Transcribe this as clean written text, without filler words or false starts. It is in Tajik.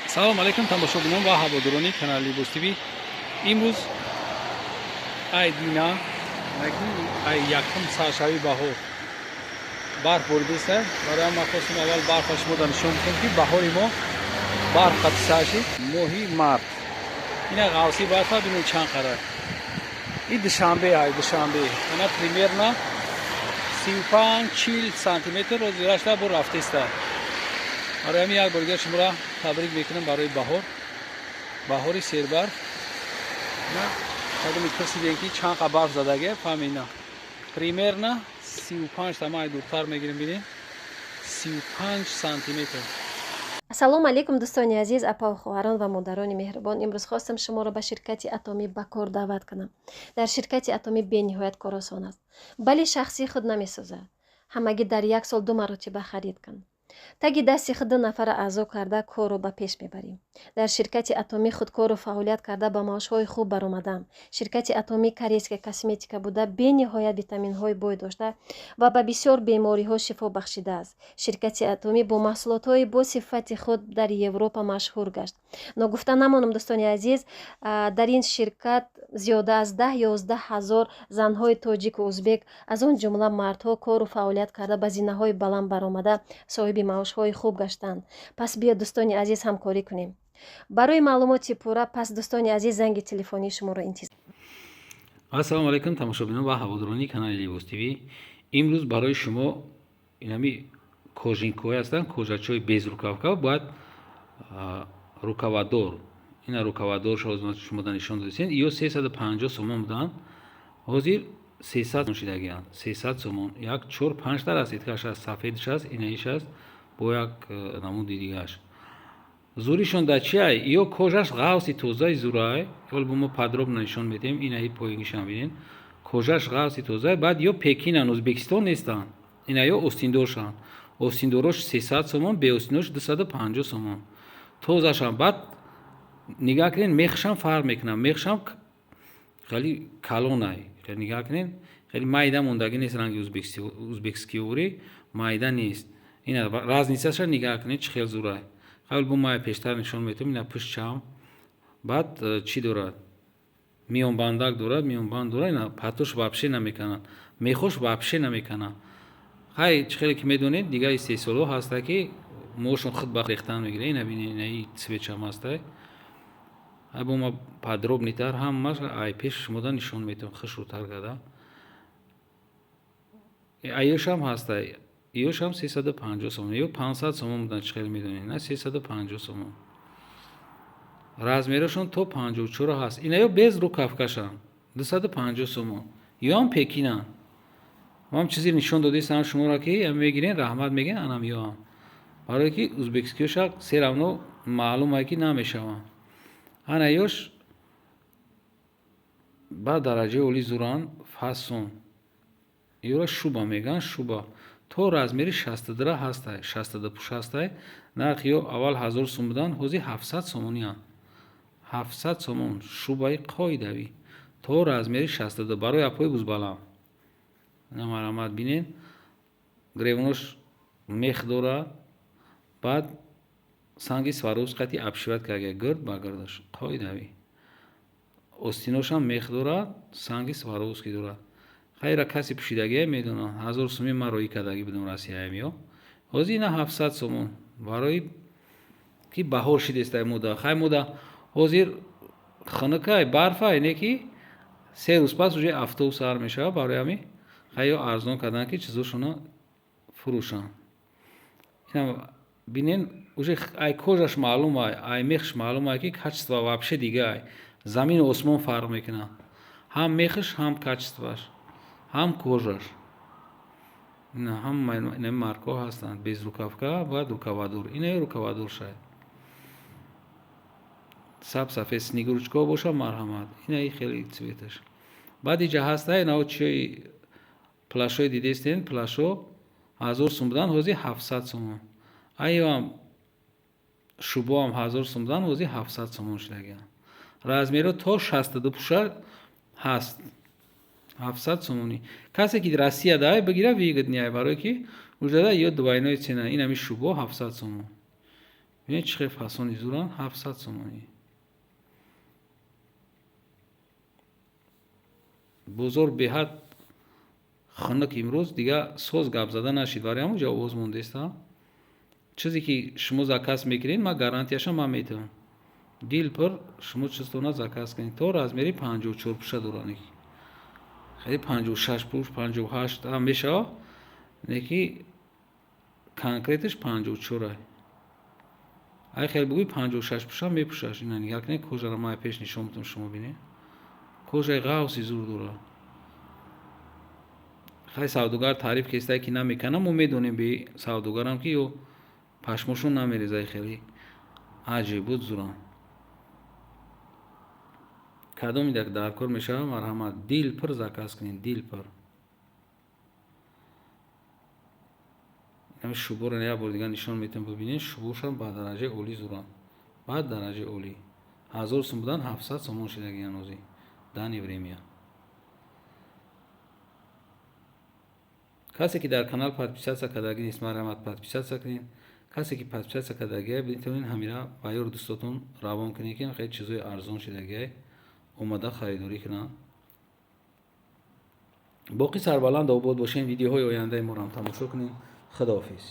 Салом алейкум, тамошобинон ва ҳаводорони канали Либос ТВ. Имрӯз ай дина, ай якум саршавии баҳор барф боридеста. Барои ман хостум, аввал барфа шумо да нишон бидем, ки баҳори мо барф қати сар шид. Моҳи март ина ғавси барфа бинед чанд қадар. И Душанбе, ай Душанбе ана примерно 35-40 сантиметр розирашта бо рафтеста. Барои ҳамин як бор дигар шуморо табрик мекунам барои баҳор, баҳори сербарф. Кадоме пурсидем, ки чанд қа барф задаге, фаҳмена, примерно 35 тамай дуртар мегирем, бинем, 35 сантиметр. Ассалому алайкум, дӯстони азиз, апаву хоҳарон ва модарони меҳрубон. Имрӯз хостам шуморо ба ширкати Атомӣ ба кор даъват кунам. Дар ширкати Атомӣ бениҳоят кор осон аст, бале, шахсии худ намесозад. Ҳамагӣ дар як сол ду маротиба харид кун. Таги дасти худ ду нафара аъзо карда, корро ба пеш мебарем. Дар ширкати Атомӣ худкору фаъолият карда, ба маошҳои хуб баромадам. Ширкати Атомӣ корейская косметика буда, бениҳоят витаминҳои бой дошта ва ба бисёр бемориҳо шифо бахшидааст. Ширкати Атомӣ бо маҳсулотҳои бо сифати худ дар Европа машҳур гашт. Ногуфта намонам, дӯстони азиз, дар ин ширкат зиёда аз 10-11 ҳазор занҳои тоҷику узбек, аз он ҷумла мардҳо, кору фаъолият карда, ба зинаҳои баланд баромада, соҳиби маошҳои хуб гаштанд. Пас биё, дӯстони азиз, ҳамкорӣ кунем. Барои маълумоти пурра, пас, дӯстони азиз, занги телефонии шуморо интизор. Ассалому алайкум, тамошобинон ва ҳаводорони канали Либос ТВ. Имрӯз барои шумо инами кожанкаҳое ҳастанд, кожачаҳои без рукавка, бояд рукавадор. Ина рукавадоршо шумо да нишон додисен. Ё 350 сомон буданд, ҳозир 300 шидагианд, 300 сомон. Як, чор, панҷ тар аст. Иткаш аст, сафедш аст, инаиш аст, бо як намуди дигааш. Зуришон дар чиай? Ё кожаш ғафси тозаи зурай. Ҳол бо мо подробно нишон медиҳем. Инаи поингишам бинед, кожаш ғафси тозай. Баъд ё пекинан, Ӯзбекистон нестанд. Ина ё остиндоршанд. Остиндорош 300 сомон, беостиндорош 250 сомон. Тозашам. Баъд нигаҳ кунед, мехшам фарқ мекунад, мехшам хеле калонай. Нигаҳ кунед, хеле майда мондагӣ нест, ранги узбекскиёрӣ майда нест. Ина разницаша нигаҳ кунед, чӣ хел зурай. Қабл бо май пештар нишон метавем. Ина пуштчам. Баъд чӣ дорад? Миёнбандак дорад, миёнбанд дорад. Ина патош вообще намеканад, мехош вообще намеканад. Хай, чӣ хеле ки медонед, дигар истеҳсолҳо ҳаста, ки моҳошон худ ба рехтан мегирад. Ина бинед, инаи цветшам ҳастай. Ай бо ма подробныйтар ҳамаш ай пеши шумода нишон метавам, хушрӯтар карда. Аёшам ҳастай, ёшам 350 сомон, ё 500 сомон буданд, чӣ хеле медонед, на, 350 сомон. Размерашон то 54 ҳаст. Ина ё без рукавкашам 250 сомон. Ёам пекинанд. Ман чизе нишон додистам шуморо, ки мегирен, раҳмат мегӯен. Анам ёам, барое ки узбекскиёша всё равно маълум ае, ки намешаванд. Ана ёш ба дараҷаи олӣ зуранд, фасон. Ёра шуба мегӯянд, шуба. То размери 62 ҳастай, 62 пуш ҳастай. Нархи ё аввал 1000 сум буданд, ҳозир 700 сомонианд, 700 сомон. Шубаи қоидавӣ то размери 62 барои апои бузбаланд. Марҳамат, бинед, гребенош мех дорад, баъд санги Сваровски қати обшивать карда, гирд ба гирдаш қоидавӣ. Остиношам мех дорад, санги Сваровски дорад. Хайра, касе пӯшидагие медонад. 1000 суми ман роӣ кардагӣ будам Россияям. Ё ҳозир ина 700 сомон, барои ки баҳор шидестай мода. Хай, мода ҳозир хунукай, барфай, не ки 3 рӯз пас уже автобус сар мешавад. Барои ҳамин хай ё арзон кардан, ки чизошона фурӯшанд. Ина бинен, уже ай кожаш маълум ай, ай мехш маълум ай, ки качество вообще дига ай, замину осмон фарқ мекунад: ҳам мехш, ҳам качествоаш, ҳам кожаш. Ина ҳама ина маркҳо ҳастанд, без рукавка, бояд рукавадор. Ина рукавадор шай, саб, сафед, снегурочкаҳо боша, марҳамат. Ина и хеле цветаш. Баъд иҷа ҳаста инао чиёи плащои дидестен. Плащо 1000 сум буданд, ҳозир 700 сомон. Айёам шубоам 1000 сум буданд, ҳозир 700 сомон шудагианд. Размеро то 62 пуша ҳаст, 700 сомонӣ. Касе ки Россия дай бигира, выгодный, барое ки ужада ё двойной цена. Инами шубо 700 сомон. Бинед, чӣ хел фасони зуранд, 700 сомонӣ. Бозор беҳад хунук имрӯз, дига соз гап зада нашид, барои ҳамон ҷо овоз мондеста. Чизе ки шумо заказ мекунед, ман гарантияша ман метавонам. Дилпур шумо чизтона заказ кунед. То размери 54 пуша доранд. Хеле 56 пуш, 58 ҳам мешавад, леки конкретиш 54. Ай хел бугӯй, 56 пуша мепӯшаш. Ина нигар кунед, кожаро ман пеш нишон медиҳам, шумо бинед. Кожаи ғавси зур дорад. Хай, савдогар таъриф кестае ки намекана, мо медонем би савдогарам ки ё пашмошон намерезай, хеле аҷиб буд, зурам. Кадоми дар кор мешавад, марҳамат, дилпур заказ кунед, дилпур. Ҳамин шуборо як бор дигар нишон медиҳам, бибинед, шубошам ба дараҷаи олӣ зурам, ба дараҷаи олӣ. 1000 сум будан, 700 сомон шидагиян ҳозир данный время. Касе ки дар канал подписаться кардагӣ нест, марҳамат, подписаться кунед. Касе ки подписаться кардагия, метавонед ҳамира ба ёру дӯстотон равон кунед, ки хеле чизҳои арзон шидагиай, омада харидорӣ кунанд. Боқӣ сарбаланд, обод бошед, видеоҳои ояндаи моро ҳам тамошо кунед. Худоҳофиз.